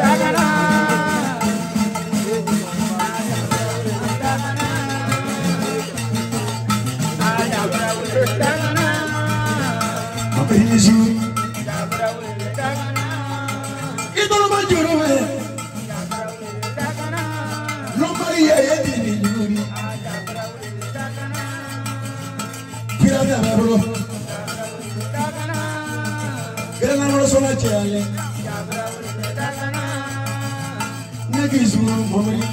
Dagana. cɛyalen. Ne k'i sunu mɔmiri.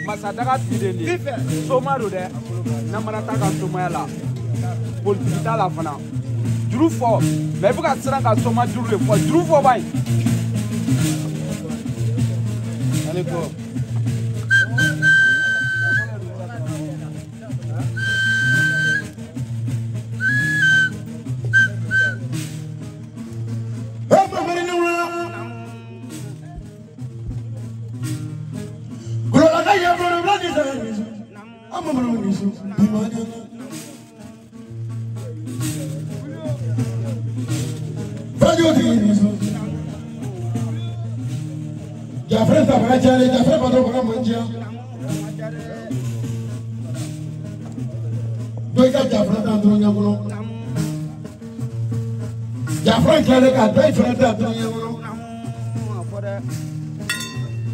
Masadaga tigi de ye soma don dɛ namara t'a ka somaya la politiki t'a la fana juru fɔ mɛ i bɛ ka siran ka soma juru de fɔ juru fɔ ba ye.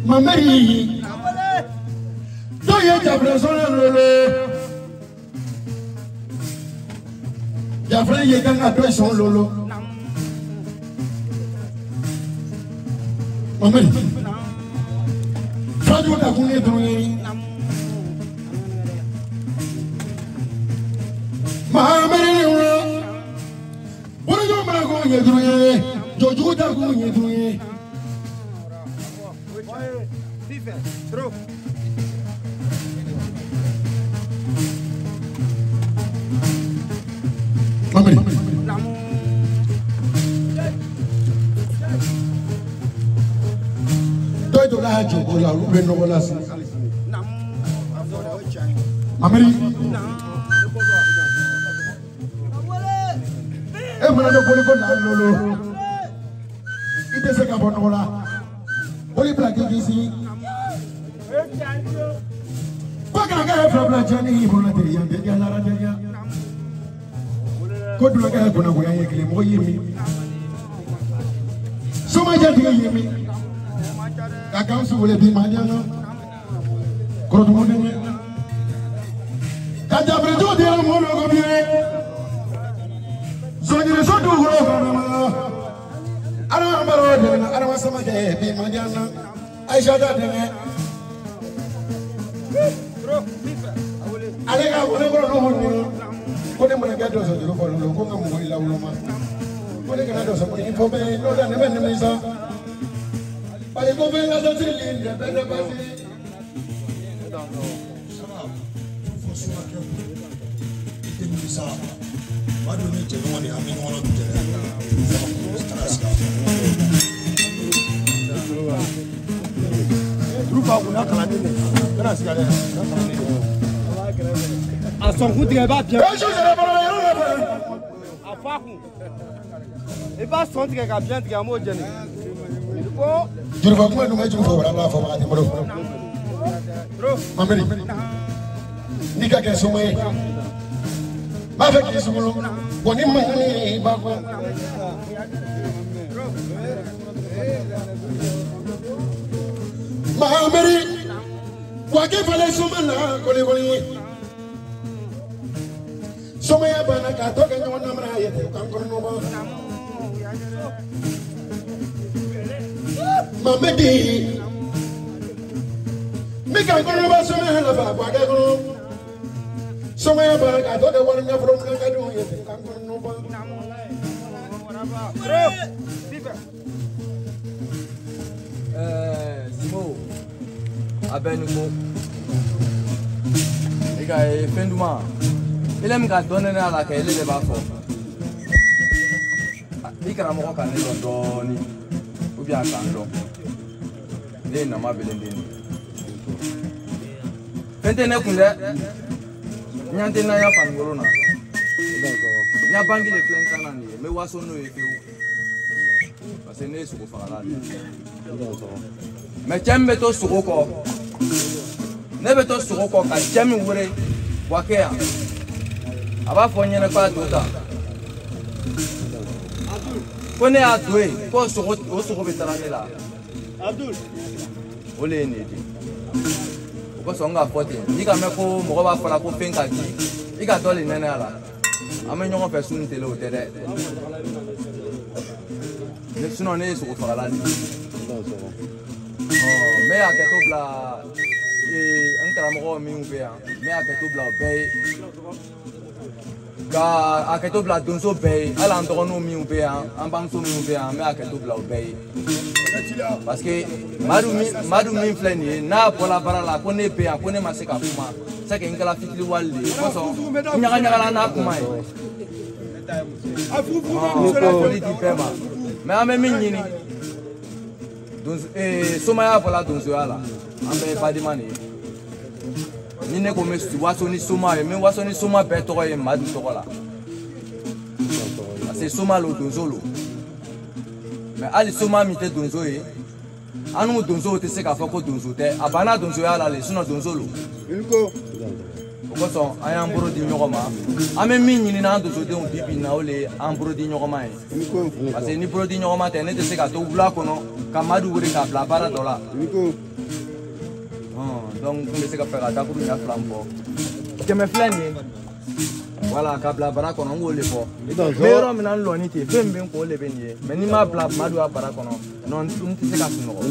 Mamari, doye jafre sɔnna lolo, jafre ye kan ka dɔ sɔn lolo. Mamari, furajugu ta kun ye dɔrɔn ye. Mamari ni wula, bolojo mana kun ye dɔrɔn ye, jɔjugu ta kun ye dɔrɔn ye. Mamari. Dɔw donna jɔgo la olu bɛ nɔgɔ la sini. Mamari. E mana don boliko la lolo. I tɛ se ka bɔ nɔgɔ la. Boli bila k'i sigi. Ko kana kɛ fila bila cɛ ni y'i bolo teriya teriya lara teriya. Ko dulonkɛ ye kunnagoya ye kelen mɔgɔ ye min. Somajɛ tigi ye min. Ka Gawusu wele bi maa ɲɛna. Kɔrɔdugu den ye. Ka jabirinjugu dira mɔgɔ dɔ ko bi ye. Sɔnjiriso dugukolo kɔnɔ. Adama Baro dɛmɛ Adama Samakɛ bi maa ɲɛna. Ayisata dɛmɛ. Ale ka wele kɔrɔ n'o ɲini. Ko ne mana kɛ dɔsɔ juru fɔ lolo ko n ka mɔgɔ i lawuloma. Ko ne kana dɔsɔ ko ni fɔ bɛɛ n'o tɛ ne bɛ nimisa. Parce que ko bɛɛ ka sɔsiri li dɛ bɛɛ tɛ basi. Fɔ i tɛ nimisa. Maa dɔ ni jɛɲɔgɔn de an bɛ ɲɔgɔn na du jɛnɛ. Kana sigi a fɛ. Juru fa kun n'a kalanden de. Kana siga dɛ, n'a kalanden de. A sɔnkun tigɛ i b'a biɲɛ. A fɔ a kun. I b'a sɔn tigɛ ka biɲɛ tigɛ an b'o jɛni. Juru fa kuma dun bɛ juru fɔ wɛrɛ n'a fɔ wagati bolo. Mameri, n'i ka kɛ soma ye, n b'a fɛ k'i sungolo, wa ni mankan ye i b'a fɔ. Mameri, wa kɛ falen soma na kolikoli ye. Somaya banna k'a tɔ kɛ ɲɔgɔn namara ye ten k'an kɔnɔ bɔ. Mamedi, n bɛ ka n kɔnɔ bɔ somaya la fa bɔ a kɛ kɔnɔ. Somaya banna k'a tɔ kɛ wari nafolo minɛ ka denw ye ten k'an kɔnɔ bɔ. Simo, a bɛɛ ni ko. I ka ye fɛn duman. Ile min ka dɔn ne la kɛ ile de b'a fɔ. I karamɔgɔ ka ne dɔn dɔɔni ou bien a k'an dɔn. Ne ye nama belenden de ye. Fɛn tɛ ne kun dɛ. Ɲan tɛ n'an ya farikolo na. N ya banki de filɛ n kan na nin ye. N bɛ waso n'o ye pewu. Parce que ne ye sogo fagala de ye. Mais cɛ min bɛ to sogo kɔ, ne bɛ to sogo kɔ ka cɛ min wele Bouaké yan. A b'a fɔ n ɲɛna k'a don tan. Ko ne y'a don yen, ko sogo o sogo bɛ taga ne la. O de ye nin ye ten. O kosɔn n k'a fɔ ten, n'i ka mɛn ko mɔgɔ b'a fɔ la ko fɛn ka di, i ka dɔ de nɛnɛ a la. An bɛ ɲɔgɔn fɛ su ni tele o tɛ dɛ. Sinon ne ye sogo fagala de ye. N bɛ hakɛto bila n karamɔgɔ minnu bɛ yan, n bɛ hakɛto bila o bɛɛ ye. Ka hakɛto bila donso bɛɛ ye, hali an dɔgɔninw minnu bɛ yan, an bamuso minnu bɛ yan, an bɛ hakɛto bila o bɛɛ ye. Parce que Madu min filɛ nin ye, n'a bɔra baara la ko ne bɛ yan, ko ne ma se ka kuma, c'est que n kɛra fitiriwale de ye, kosɔn n ɲagaɲagala n'a kuma ye. N bɛ foli di bɛɛ ma, mais an bɛ min ɲini, somaya bɔra donsoya la, an bɛɛ ye badenma de ye. Ni ne ko n bɛ waso ni soma ye, n bɛ waso ni soma bɛɛ tɔgɔ ye Madu tɔgɔ la. Parce que soma lo donso lo. Mais hali soma min tɛ donso ye, an n'u donsow tɛ se k'a fɔ ko donso tɛ, a banna donsoya la le, sinon donso lo. O kosɔn an y'an bolo di ɲɔgɔn ma. An bɛ min ɲini n'an donsodenw bi bi in na, o de ye an bolo di ɲɔgɔn ma ye. Parce que ni bolo di ɲɔgɔn ma tɛ, ne tɛ se ka to wula kɔnɔ ka Madu wele k'a bila baara dɔ la. Donc n bɛ se ka fɛ ka dakuru ɲɛ fila min fɔ. 100 filɛ nin ye. Voilà, k'a bila bara kɔnɔ, n k'o de fɔ. N bɛ yɔrɔ min na n lɔni ten, fɛn min bɛ n kun o de bɛ nin ye. Mais n'i m'a bila Madu ka bara kɔnɔ, non n tɛ se ka sunɔgɔ.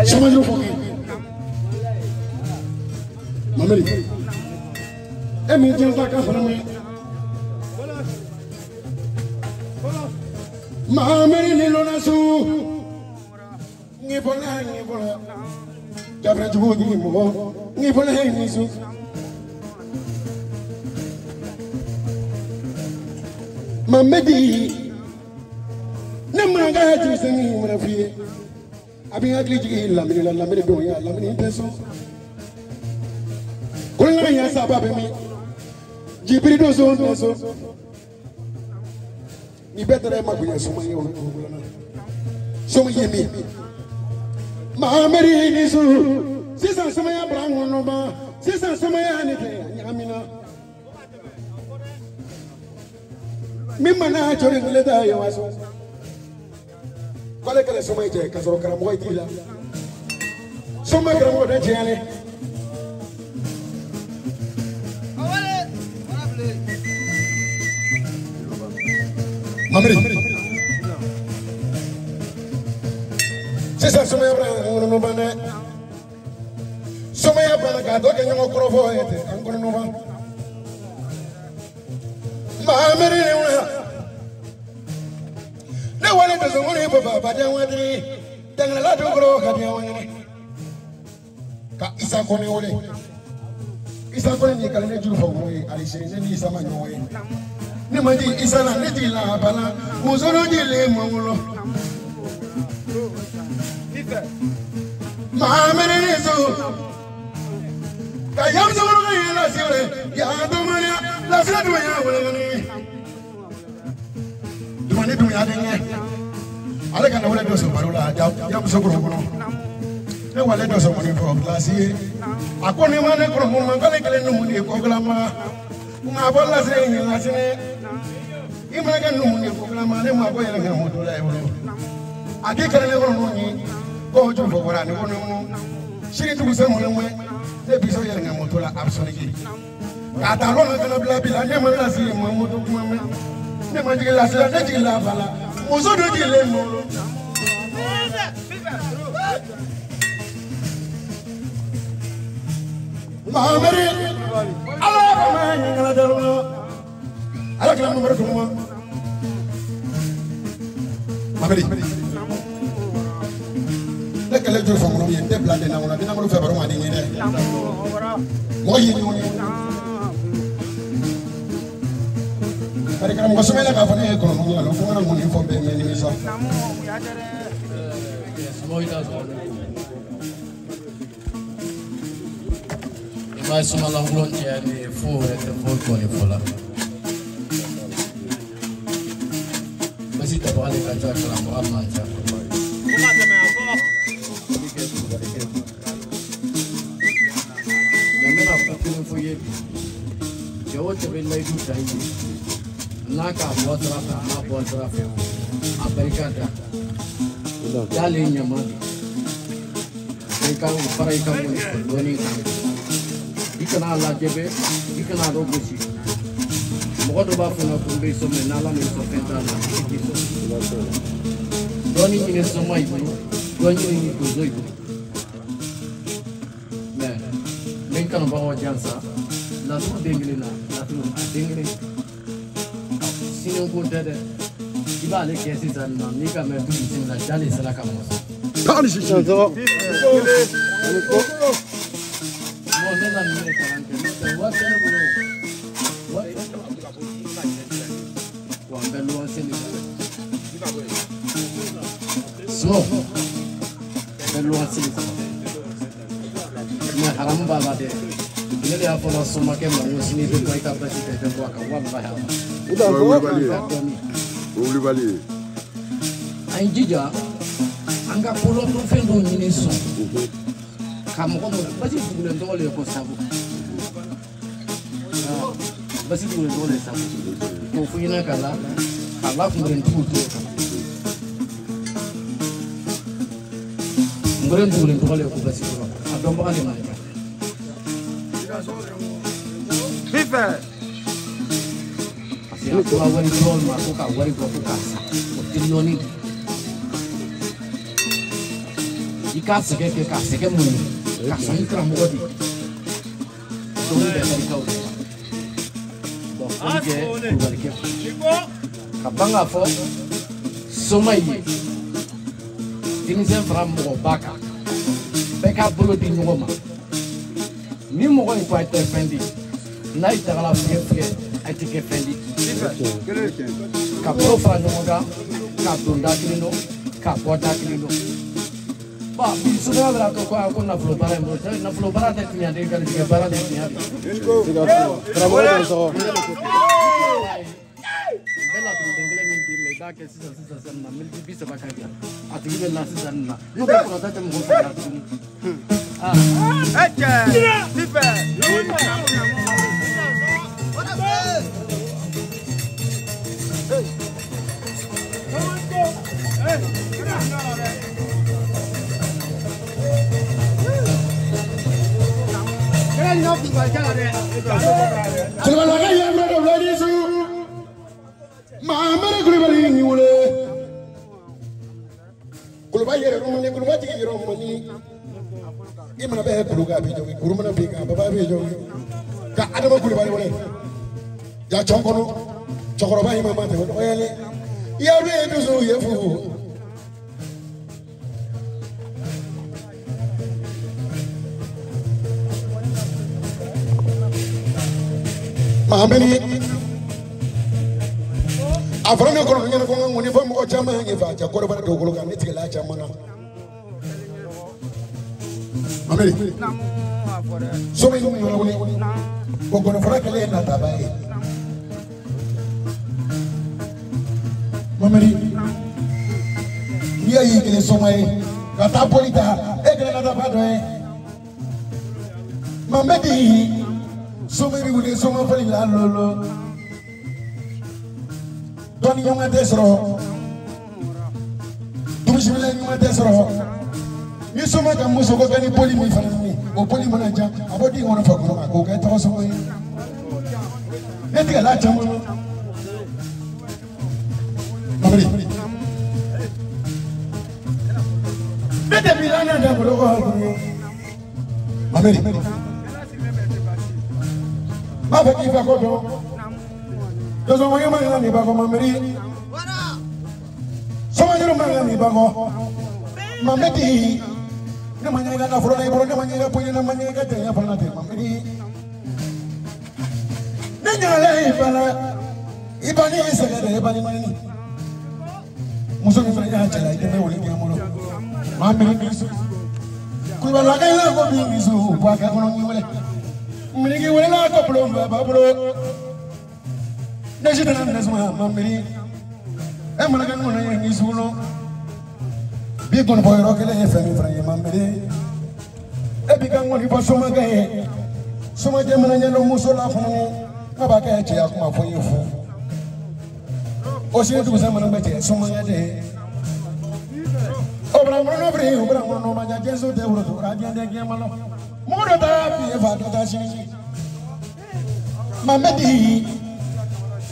Soma juru fɔ Mameri, e min diɲɛ ta ka fana mɛn. Mameri ni lɔnna su, ŋi bɔla ŋi bɔla, jabra jugu ni mɔgɔ, ŋi bɔla ŋi su. Mamedi, ne man ka juru mana f'i ye. A bɛ n hakili jigin lamini la, lamini don ya, lamini tɛ sɔn. Kolola ya saba bɛ min, jibiri don so tɛ sɔn. Ni bɛɛ taara e ma bonya soma ye o la. Soma ye min. Mameri ni su, sisan somaya bara n kɔnɔ ban, sisan somaya ne tɛ ɲagamina. Min mana jɔli kelen ta ye wa sɔn. K'ale kɛlɛ soma ye cɛ k'a sɔrɔ karamɔgɔ t'i la. Soma karamɔgɔ tɛ tiɲɛ dɛ. Mameri, sisan somaya bara an kɔnɔ ban dɛ. Somaya banna k'a tɔ kɛ ɲɔgɔn kɔrɔfɔ ye ten an kɔnɔ ban. Mameri ni wula. wale dosongoni baba badia wadri dangala dogro kadia wangene ka Isa Kone wole Isa Kone ni kalene juru fo moy ali sene ni Isa ma nyowe ni mandi Isa na ni la bala musono jile mawlo ma mere so ka yam so ro la sire ya dumania la sire dunya wole ni dumani dunya denye ale kana wole do so barola jam so ko kono ne wale do so moni fo classier akoni mane ko mo man kale kale no muni ko glama nga bo la sire ni la sine imana kan no muni ko glama ne ma ko yele ngam do la e ake kale ne ko no ni ko ju fo wara ne ko no siri tu se mo le mwe ne biso yele ngam do la absoliki ka ta lo na kana bla bila ne ma la sire mo mo do kuma me ne ma jigi la sire ne jigi la bala muso do jigi le mo Mahamari Allah ma ngala daruno ala kala numero kuma Mahamari ne kala jur fo ngono yende blande na wona dina ngolo fe baro ma di ni de mo yi ni bari kala mo sumela ka fo ne ko mo ngala fo ngala mo ni fo be me ni sa Mas uma langlonte ni fo te fo ko ni fola. Basi tabale ka ja kala mo amanja. Namena ko ko fo ye. Yo te be laidu tai. Na ka bo tra ta na bo tra fe. Amerika da. Dale nyama. Ka o para ka mo ni i kana lajɛ i kana dɔ gosi mɔgɔ dɔ b'a fɔ na ko n bɛ sɔn mɛ n'ala m'i sɔn fɛn t'a la i t'i sɔn dɔɔni ɲini sɔnma i bolo dɔɔni ɲini donso i bolo mɛ n bɛ n kanubagaw jansa laturu den kelen na laturu a den kelen sini ko tɛ dɛ i b'ale kɛ sisan nɔ n'i ka mɛn du bisimila jale sera ka mɔ. So, mais haram bala de. Ne le afona soma ke mo sini be ko ita basi te ko ka wallahi. Wulibali. An jija an ka kolo to fen do ɲini sɔn. Ka mɔgɔ mɔ basi dugulen tɔgɔ le ko sabu. Basi dugulen tɔgɔ le sabu. K'o fɔ ɲɛna ka la ka la kunbɛn tugu to kan. Ngore dugulen tɔgɔ le ko basi kɔrɔ a dɔnbaga de man ca. Fifɛ. Parce que a tora wari dɔw ma ko ka wari bɔ ko k'a san o tɛ nɔɔni di. I k'a sɛgɛn kɛ k'a sɛgɛn muɲu ka sɔn i karamɔgɔ de. Dɔnni bɛɛ barikaw de la. Bon foli kɛ kulubalikɛ ka ban k'a fɔ soma ye denmisɛn fara mɔgɔba kan bɛɛ k'a bolo di ɲɔgɔn ma ni mɔgɔ in ko a tɛ fɛn di n'a ye tagala fiyɛ fiyɛ a tɛ kɛ fɛn di ka bolo fara ɲɔgɔn kan k'a don da kelen dɔn k'a bɔ da kelen dɔn. Ba bi sumaya bɛna to ko a ko nafolo baara in bolo nafolo baara tɛ tiɲɛ de garijɛgɛ baara de tiɲɛ de. N bɛ laturuden kelen min d'i ma i b'a kɛ sisan sisan sisan na militi 30 ka jan a tigi bɛ na sisan na n'o tɛ kɔrɔta tɛ mɔgɔ fɛ yan tuguni. E cɛ Fifɛ. Kulubali ka yamra do wuladi su Mahamari Kulubali ni wele Kulubali yɛrɛ ni Kulubali tigi yɛrɛ mani i mana bɛ kulu ka bi jɔ kuru mana bi kan baba bi jɔ ka Adama Kulubali wele ja cɔn kɔnɔ cɛkɔrɔba yi ma ma tɛmɛ dɔgɔyalen Yabe dusu ye fu. Mameri a fɔra ne kɔnɔ ɲɛna ko n ka ŋɔni fɔ mɔgɔ caman ye fa cɛ kɔrɔbara dugukolo kan ne tigɛla caman na. Mameri so min ɲɔgɔn wuli o gɔnifɔra kɛlen ye nataba ye. Mameri n'i y'a y'i kelen soma ye ka taa poli ta e kɛra nataba dɔ ye. Mamedi soma bɛ wuli soma fɔli la lolo. Dɔnni ɲuman tɛ sɔrɔ, dugusimila ɲuman tɛ sɔrɔ. Ni soma ka muso ko kɛ ni poli min fana ye, o poli mana ja, a b'o di kɔnɔ fa kɔnɔ kan k'o kɛ tɔgɔ sɔngɔ ye. Ne tigɛla caman na. Mamadi, ne tɛ bi la ne tɛ bolo kɔ ye. Mamadi, n b'a fɛ k'i fa ko dɔn. Dɔsɔn ma ɲa ni bakɔ Mamadi. Sɔmajuru ma ɲa ni bakɔ. Mamadi, ne ma ɲa i ka nafolo la i bolo, ne ma ɲa i ka bonya, ne ma ɲa i ka janya fana tɛ Mamadi. Ne ɲagala i ba la, i ba ni i sɛgɛn dɛ, i ba ni ma ɲini. Muso min fana y'a cɛ la, i tɛ bɛ wele kɛ n bolo. Mamadi ni su. Kulubalilaka in la ko min ni su, bɔ a kɛ kɔnɔ k'i wele. Miniki wele la ko bulon bɛɛ b'a bolo. Ne si tɛna minɛ suma Mamadi. E mana kɛ ŋɔnɔ ye ni sugunɔ. Bi gɔnifɔ yɔrɔ kelen ye fɛn min fana ye Mamadi. E b'i ka ŋɔni fɔ somakɛ ye. Somakɛ mana ɲɛdɔn muso la fana n'a b'a kɛ cɛya kuma fɔ ye fu. O sini dugusɛ mana bɛ cɛ somakɛ tɛ. O bara ŋɔnɔ biri o bara ŋɔnɔ ma ja jɛnso tɛ woro a diɲɛ tɛ diɲɛ ma lɔ. Mɔgɔ dɔ taa bi ye fa dɔ taa sini. Mamadi.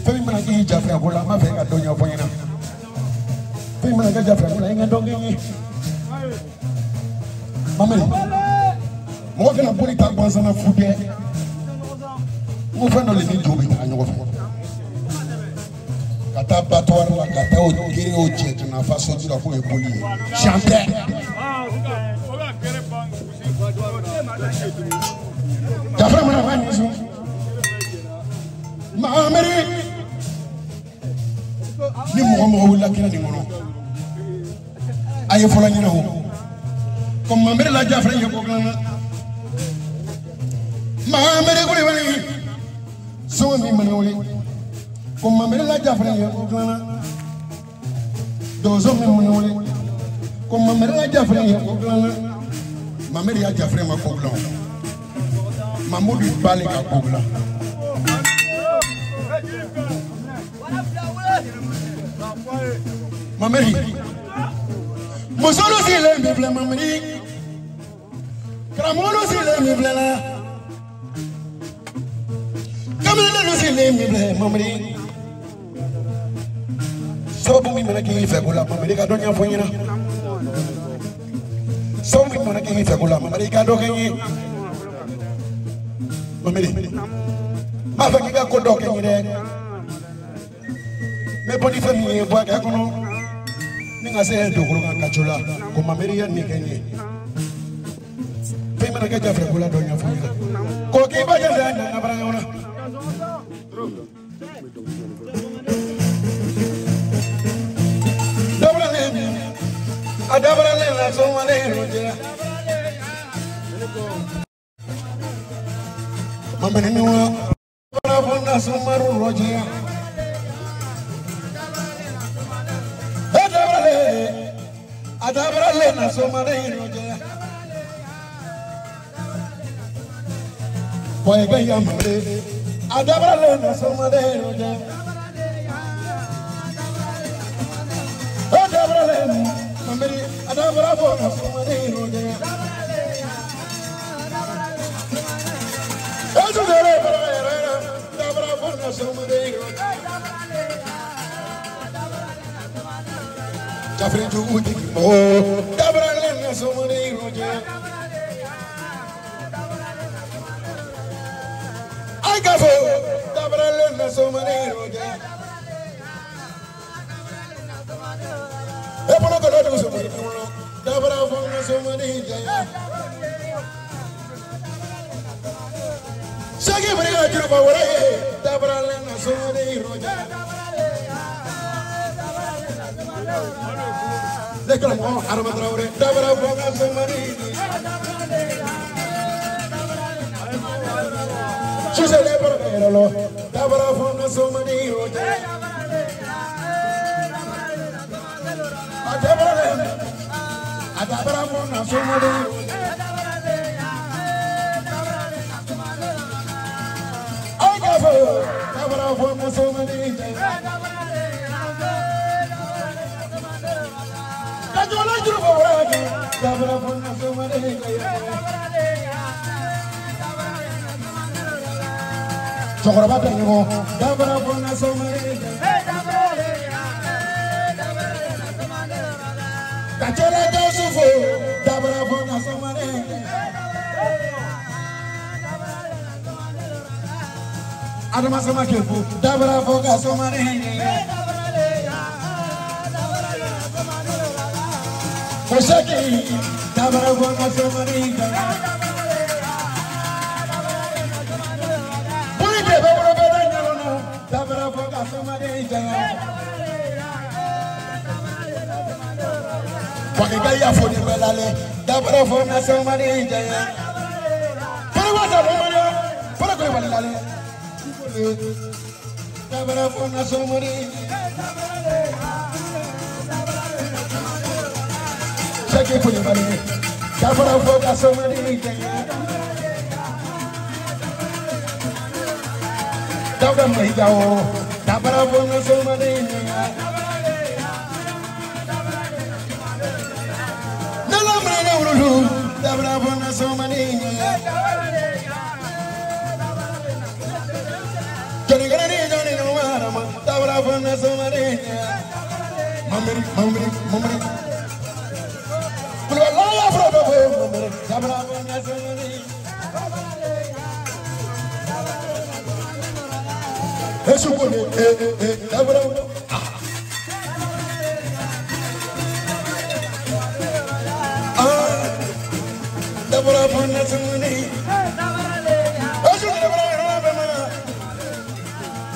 Fɛn min mana k'i jafɛ ko la n b'a fɛ ka dɔ ɲɛfɔ ɲɛna. Fɛn min mana kɛ jafɛ ko la i ka dɔ kɛ n ye. Mamadi, mɔgɔ kana boli ta gansan na fu dɛ. N ko fɛn dɔ de ni jo bɛ taga ɲɔgɔn fɛ. Ka taa batɔwari la ka taa o gere o cɛ ka na fa soji la k'o ye boli ye. Siyan tɛ. Jafɛ mana ba ɲɛsin. Mamadi. Ni mɔgɔ mɔgɔ wulila kɛnɛ nin kɔnɔ a ye fɔlɔ ɲɛna o ko Mamadi la Jafɛ ye ko dilan na. Mamadi Kulibali sɔngɔ min mana wuli ko Mamadi la Jafɛ ye ko dilan na. Donso min mana wuli ko Mamadi la Jafɛ ye ko dilan na. Mamadi ya Jafɛ ma ko dilan o. Mamudu b'ale ka ko dilan. Mamadi, musolu sigilen bɛ filɛ Mamadi, karamɔgɔlu sigilen bɛ filɛ la, kamalenlu sigilen bɛ filɛ Mamadi. Sababu min mana k'i fɛ ko la Mamadi ka dɔ ɲɛfɔ n ɲɛna. Sababu min mana k'i fɛ ko la Mamadi ka dɔ kɛ n ye. Mamadi, n b'a fɛ k'i ka ko dɔ kɛ n ye dɛ. N bɛ bɔ ni fɛn min ye bɔ a kɛ kɔnɔ. Ni ka se dugukolo kan kaco la ko Mamadi ye nin kɛ n ye. Fɛn mana kɛ Jafɛ ko la dɔ ɲɛfɔ n ɲɛna. Ko k'i ba jɛ na ka bara ɲɔgɔn na. Dabaralen a dabaralen la somalen rojɛ. Mamadi ni wa bara fɔ na somaru rojɛ. Adabrale na somare roje. Boy gaya mare. Adabrale na somare roje. Adabrale mameri adabrabo na somare roje. Adabrale adabrabo na somare roje. Jafre jugu tigi mɔgɔ dabaralen na somare roje. Ay gafo dabaralen na somare roje. E bolo kɔnɔ dugu sɔmɔni kɔnɔ dabara fɔ n ka sɔmɔni jaya. Saki barika juruba wɛrɛ ye dabara le na sɔmɔni roja. Ne karamɔgɔ Adama Tarawele dabara fɔ n ka sɔmɔni. Sisele bɔra ka yɛrɛ lɔ dabara fɔ n ka sɔmɔni roja. A dabara le a dabara fɔ n ka sɔmɔni roja. Dabara fɔ n ka sɔmɔni jaya. Kajola juru fɔ wɛrɛ kɛ dabara fɔ n ka sɔmɔni jaya. Cɛkɔrɔba tɛ ɲɔgɔn dabara fɔ n ka sɔmɔni jaya. Kajola Gawusu fo dabara fɔ n ka sɔmɔni jaya. Adama sama kefo dabara fɔ ka sɔmɔni jaya. Kosaki dabara fɔ ka sɔmɔni jaya. Buri de bɛ bolo bɛ da ɲɔgɔn na dabara fɔ ka sɔmɔni jaya. Fakika y'a fɔ nin bɛɛ lale dabara fɔ ka sɔmɔni jaya. Fɔlɔ sa fɔ fɔlɔ kulubali lale. Dabara fɔ ka sɔmɔni. Saki kulubali dabara fɔ ka sɔmɔni jaya. Dawuda Mayiga o dabara fɔ ka sɔmɔni jaya. Nala mrana wulu dabara fɔ ka sɔmɔni jaya. Jɔnni jɔnni warama dabara fɔ ka sɔmɔni jaya. Mamiri mamiri mamiri. Kulubali la fura dɔ fɔ mamiri dabara fɔ ka sɔmɔni. Esu kone dabara. Ah dabara fɔ ka sɔmɔni. Esu dabara yɛrɛ bɛ ma.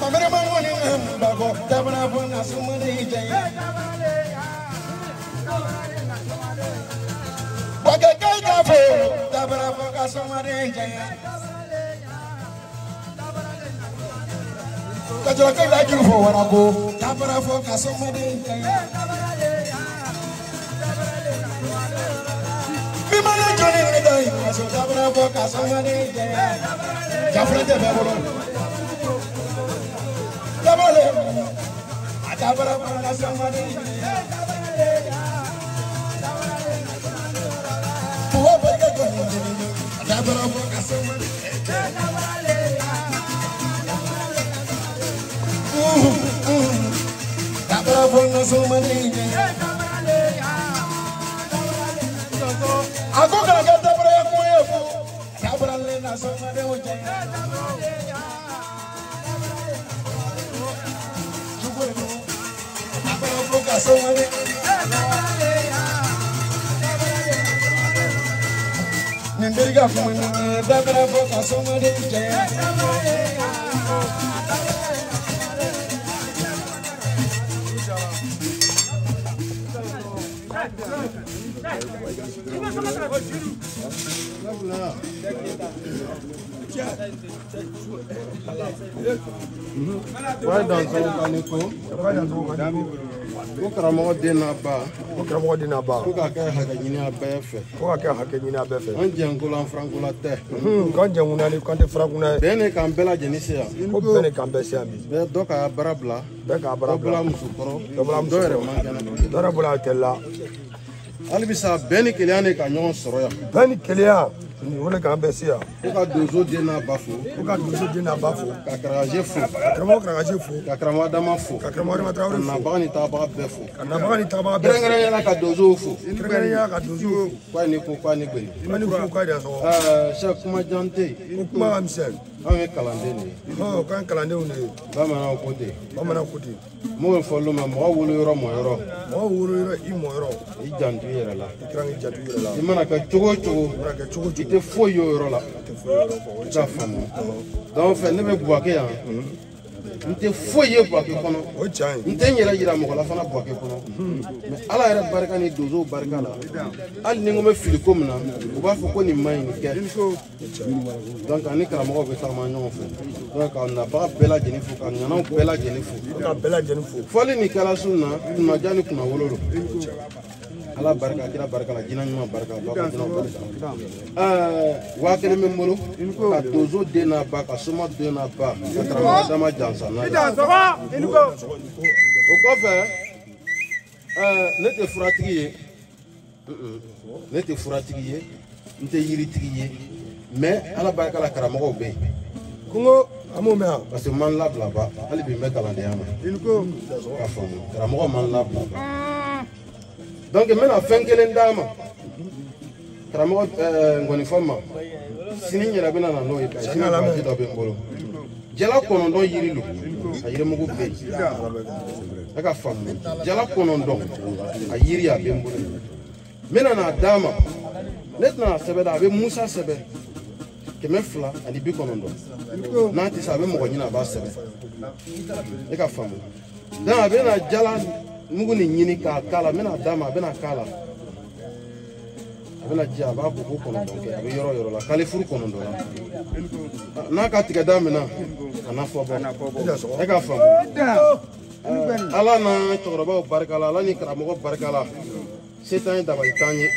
Mamiri mamuni mbako dabara fɔ ka sɔmɔni jaya. Wakeke ka fo dabara fɔ ka sɔmɔni jaya. Kajɔlɔkɛ la juru fɔ warako dabara fɔ ka sɔmɔni jaya. Min mana jɔnni ne da yi kaso dabara fɔ ka sɔmɔni jaya. Jafura tɛ bɛɛ bolo. Dabara le a dabara fɔ ka sɔmɔni jaya. Buwa barika jɔnni a dabara fɔ ka sɔmɔni jaya. Dabara fɔ ka sɔmɔni jaya. A ko kana kɛ dabara ye kuma ye fo dabara le na sɔmɔdenw jaya. Dabara fɔ ka sɔmɔni. Nin terikɛ kuma ni dabara fɔ ka sɔmɔdenw jaya. Ko karamɔgɔ den n'a ba. Ko karamɔgɔ den n'a ba. Ko k'a kɛ hakɛ ɲini a bɛɛ fɛ. Ko k'a kɛ hakɛ ɲini a bɛɛ fɛ. An jɛnkola an farankola tɛ. K'an jɛnkunna ni k'an tɛ farankunna ye. Bɛn de k'an bɛɛ lajɛlen se yan. Ko bɛn de k'an bɛɛ se yan bi. Bɛɛ dɔ k'a baara bila. Bɛɛ k'a baara bila. Dɔ bɔla muso kɔrɔ. Dɔ bɔla muso kɔrɔ. Dɔ yɛrɛ man kɛnɛ. Dɔ yɛrɛ bɔla a tɛ la. Hali bisa bɛn ni kelenya de ka ɲɔgɔn sɔrɔ yan. Bɛn ni kelenya. O de k'an bɛɛ se yan. Ko ka donso den n'a ba fo. Ko ka donso den n'a ba fo. Ka Karakaje fo. Ka karamɔgɔ Karakaje fo. Ka karamɔgɔ Adama fo. Ka karamɔgɔ Adama Tarawele fo. Ka nabaga ni tagabaga bɛɛ fo. Ka nabaga ni tagabaga bɛɛ fo. Kɛrɛnkɛrɛnnenya la ka donsow fo. Kɛrɛnkɛrɛnnenya la ka donsow fo. K'a ni ko k'a ni gbɛni. K'a ni ko k'a ni sɔgɔ. Sɛ kuma jan tɛ yen. Ko kuma ka misɛn. Anw ye kalanden de ye. K'an ye kalandenw de ye. Bamananw ko ten. Bamananw ko ten. M'o fɔ olu ma mɔgɔ wolo yɔrɔ mɔ yɔrɔ. Mɔgɔ wolo yɔrɔ i mɔ yɔrɔ. I janto i yɛrɛ la. I kan k'i janto i yɛrɛ la. I mana kɛ cogo o cogo. I mana kɛ cogo o cogo. I tɛ foyi y'o yɔrɔ la. I tɛ foyi y'o yɔrɔ fɔ. I t'a faamu. Donc fɛ ne bɛ Buwake yan. N tɛ foyi ye Buwake kɔnɔ. O tiɲɛ ye. N tɛ n yɛrɛ yira mɔgɔ la fana Buwake kɔnɔ. Mais Ala yɛrɛ barika ni donsow barika la. Hali ni n ko n bɛ fili ko min na, u b'a fɔ ko nin man ɲi nin kɛ. Donc ani karamɔgɔw bɛ taama ɲɔgɔn fɛ. Donc ka nabaga bɛɛ lajɛlen fo, ka ŋanaw bɛɛ lajɛlen fo. Ka bɛɛ lajɛlen fo. Fɔli nin kɛra su na, kunnaja ni kunnawolo don. Ala barika, kira barika la, jinɛ ɲuman barika, ba ka jinɛw barika. 1000 bɛ n bolo ka donso den n'a ba, ka soma den n'a ba, ka karamɔgɔ dama jansa n'a ye. O kɔfɛ, ne tɛ furatigi ye, ne tɛ furatigi ye, n tɛ yiritigi ye, mais Ala barika la karamɔgɔw bɛ yen. Kungo an m'o mɛn yan. Parce que n man labila ba, hali bi n bɛ kalandenya ma. Ka faamu, karamɔgɔ man labila ba. Donc n bɛna fɛn kelen d'a ma karamɔgɔ ngɔnifɔ ma sini n yɛrɛ bɛna na n'o ye sini baraji dɔ bɛ n bolo jala 9 yiri don a yirimugu bɛ yen e ka faamu jala 9 a yiri a bɛ n bolo n bɛna n'a d'a ma ne tɛna sɛbɛn dɛ a bɛ Musa sɛbɛn 290 n'a tɛ se a bɛ mɔgɔ ɲini a b'a sɛbɛn e ka faamu donc a bɛna jala mugu nin ɲini k'a k'a la n bɛna d'a ma a bɛna k'a la a bɛna ji a b'a ko ko 9 kɛ a bɛ yɔrɔ yɔrɔ la kalifuru 9 la n'a ka tigɛ da min na a n'a fɔ bɔ e ka faamu Ala n'a cɛkɔrɔbaw barika la Ala ni karamɔgɔ barika la se t'an ye dabali t'an ye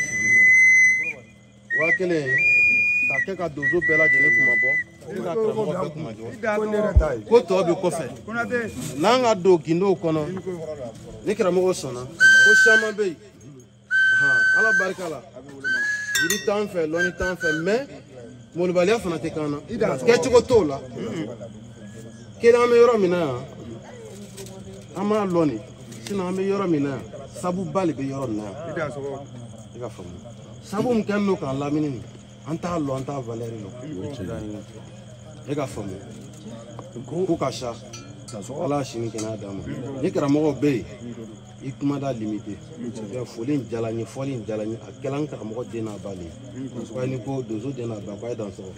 1000 k'a kɛ ka donso bɛɛ lajɛlen kuma bɔ ka karamɔgɔ bɛɛ kuma jɔ ko tɔ bɛ kɔfɛ n'an ka don gindow kɔnɔ ni karamɔgɔ sɔnna ko caman bɛ yen Ala barika la yiri t'an fɛ lɔnni t'an fɛ mais molobaliya fana tɛ k'an na kɛcogo t'o la kelen an bɛ yɔrɔ min na yan an b'a lɔn de sinon an bɛ yɔrɔ min na yan sabuba de bɛ yɔrɔ min na yan i ka faamu sabu min kɛlen don k'an lamini nin an t'a lɔn an t'a valeur lɔn e ka faamu ko ka sa Ala sini kɛnɛya d'a ma ni karamɔgɔ bɛ yen i kuma da limité foli in diyara n ye fɔli in diyara n ye a kɛla n karamɔgɔ den n'a ba de ye ko ni ko donso den n'a ba ko a ye dan sɔgɔ.